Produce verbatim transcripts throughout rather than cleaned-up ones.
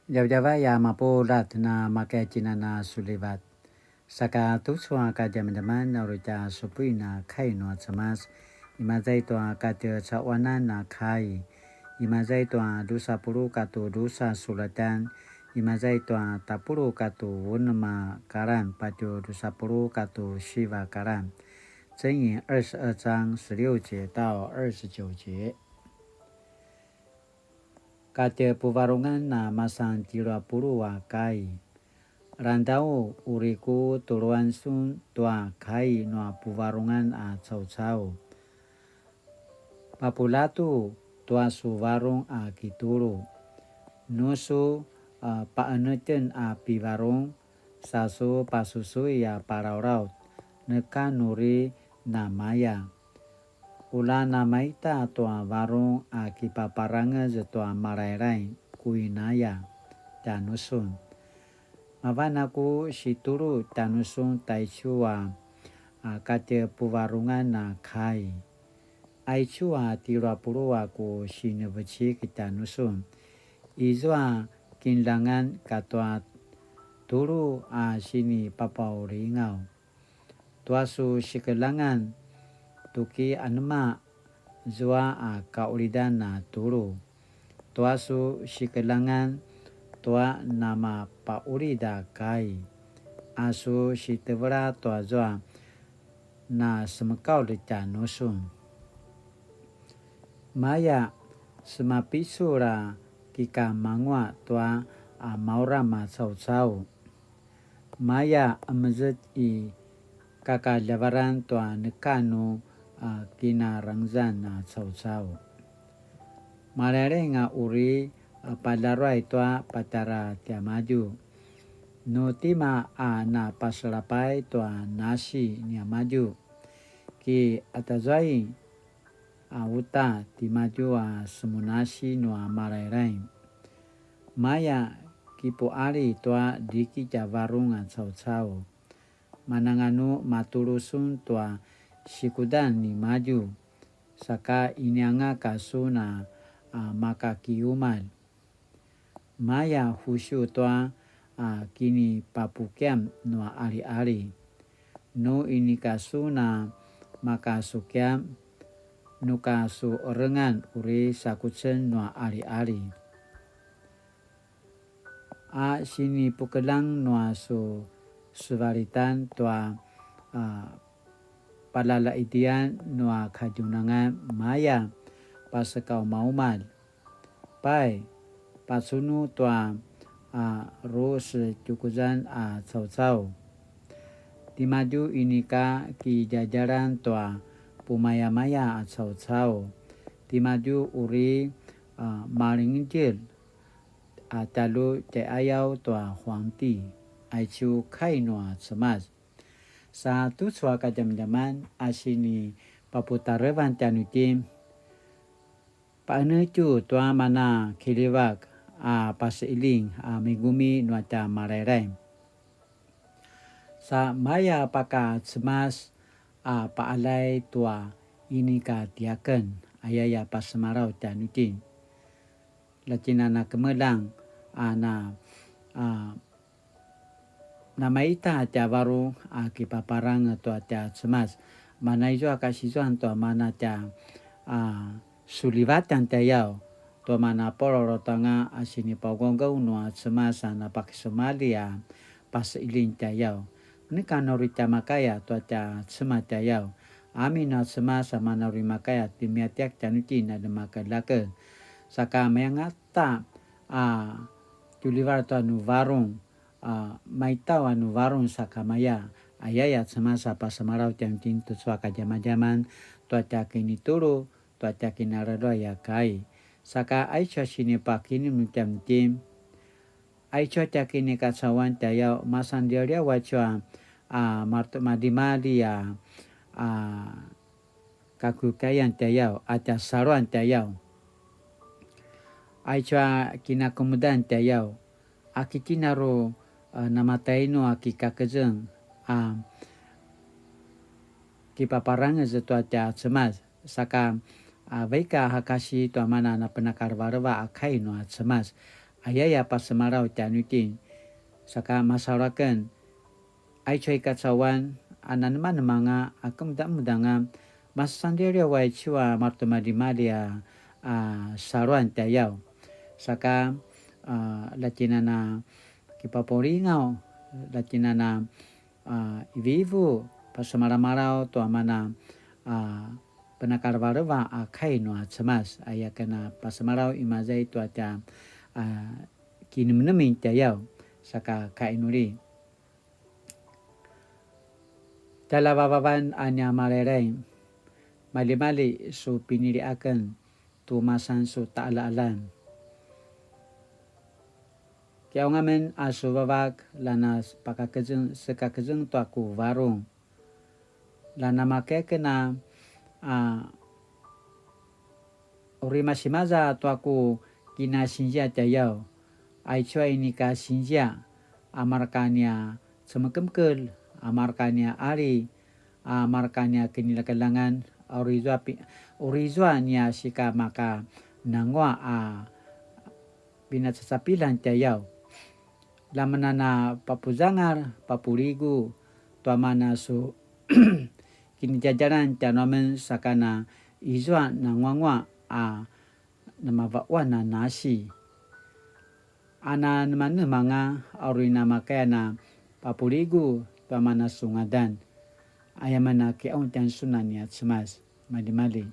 Djavadjavay a mapuljat na makaicinana sulivat. Saka tucu a kadjamadjaman na uri tja supuin a kai nua Cemas. Imaza i tua katjecaquanan a kai. Imaza i tua dusa puluq katu dusa sulatan. Imaza i tua tapuluq katu unem a karan patju dusa puluq katu siva karan. 箴言二十二章十六節到二十九節。 Katjepuvarungan a masan tjelu a puluq a kai. Langedau, uri ku tuluan sun tua kai nua puvarungan a caucau. Papuljatu tua su varung a kitulu. Nu su, a, paqenetjen a pivarung, sa su pasusui a palauraut, neka nu uri namaya. Ula namaita tua varung a kipaparangez tua Malailai, ku inaya, tjanusun. Mavan a ku situlu tjanusun taicu a, a katjepuvarungan a kai. Aicu a tjelu a puluq a ku sinivecik tjanusun. Izua kinljangan katua tulu a sinipapaulingaw. Tua su sikeljangan, tuki anema zua a kaqulidan a tulu. Tua su sikeljangan, tua namapaqulid a kai. A su sitevela tua zua na semekaulj tjanusun. Maya, semapicul a kikamanguaq tua a mauram a caucau. Maya, emezet i kakaljavaran tua neka nu a kinarangezan a caucau. Malailaing a uri a palaruay tua patjara tiamadju. Nu tima a napaselapay tua nasi niamadju, ki atazuain a uta timadju a semunasi nua Malailai. Maya kipuqali tua dikitj a varung a caucau. Mananganu matulu sun tua sikudan nimadju, saka inianga ka sun a, a makakiumalj. Maya husiu tua a kinipapukiam nua aliali. Nu inika sun a makasukiam, nuka su rengan uri sakucen nua aliali. A sinipukeljang nua su sevalitan tua a palalaidian nua kadjunangan maya pasekaumalj. Pai, pacunu tua a rusetjukuzan a caucau. Timadju inika kidjadjalan tua pumayamaya a caucau. Timadju uri a malingdjelj a talu tjaiayaw tua huangti, aicu kai nua Cemas. Sa tucu a kadjamadjaman a sinipaputarevan tjanuitjen, paqenetju tua mana kiljivak a paseiling a migumi nua tja Malailai. Sa maya paka Cemas a paqaljay tua inika tiaken, ayaya pasemalaw tjanuitjen. Ljatjinana kemeljang a na a namaita tja varung a kipaparang tua tja Cemas. Mana izua kasizuan tua mana tja a sulivatan tjayaw, tua mana pololotanga a sinipaugaugau nua Cemas a napakisumalji a paseiling tjayaw. Neka na uri tja makaya tua tja Cemas tjayaw. Amin a Cemas a mana uri makaya timiatiak tjanuitjen a demakaljaka. Saka mayangata a tjulivar tua nu varung, a maitaw a nu varung sakamaya, ayaya Cemas a pasemalaw tjanuitjen tucu a kadjamadjaman, tua tja kinitulu, tua tja kinaleluay a kai. Saka aicu a sinipakinemnem tjanuitjen, aicu a tja kinikacauan tjayaw, masan liawliaw aicu a, a, maretimaljimalji a, a, kakukaian tjayaw, a tja saluan tjayaw. Aicu a kinakemudan tjayaw, a ki tjen a ru, a, namatainu a kikakezeng, a, kipaparangez tua tja Cemas, saka, a, vaik a hakasi tua mana napenakalevaleva a kai nua Cemas, ayaya pasemalaw tjanuitjen, saka masalu aken, aicu a i kacauan, a nanemanemanga a kemudamudanga, masasandriliaw aicu a maretimaljimalji a, a saluan tjayaw. Saka, a, latjinana kipapulingaw, latjinana, a, ivivu, pasemalamalaw tua mana, a, penakalevaleva a kai nua Cemas, aya ken a pasemalaw imaza i tua tja, a, kinemenemen tjayaw, saka kainuli. Tjaljavavavan a nia Malailaing, maljimalji su pinili aken tu masan su taqaljaqaljan. Kiqaung amen a su vavak, lana pakakezeng, sekakezeng tua ku varung. Lana makeken a, a, uri masimaza tua ku kinasinzia tjayaw, aicu a inika sinzia, a marka nia cemekemekelj, a marka nia qali, a marka nia kinilakeljangan, a uri izua pi-, uri izua nia sika maka nanguaq a pinacacapilan tjayaw. Lamenana papuzangal, papuligu, tua mana su kinitjatjalan tjanuamen sakana izua nanguanguaq a namavaquan a nasi. A nanemanemanga a uri namakaya na papuligu tua mana su ngadan. Aya mana kiqaung tjanusun a nia Cemas. Maljimalji.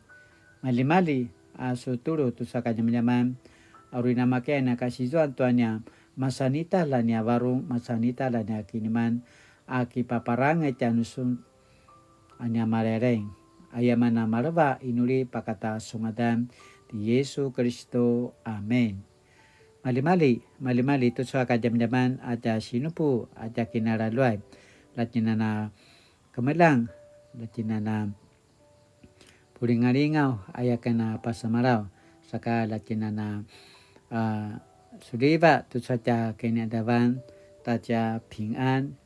Maljimalji a su tulu tusa kadjamadjaman. A uri namakaya na kasizuan tua nia masanitalj a nia varung, masanitalj a nia kiniman, a kipaparangay tjanusun a nia Malailaing. Aya mana maleva inuli pakata su ngadan ti Yesu Kiristu. Amen. Maljimalji, maljimalji tucu a kadjamadjaman a tja sinupu a tja kinalaluay. Latjinana kemeljang, latjinana pulingalingaw aya ken a pasemalaw, saka latjinana, a, suliva tucu a tja kiniqadavan ta tja pingan,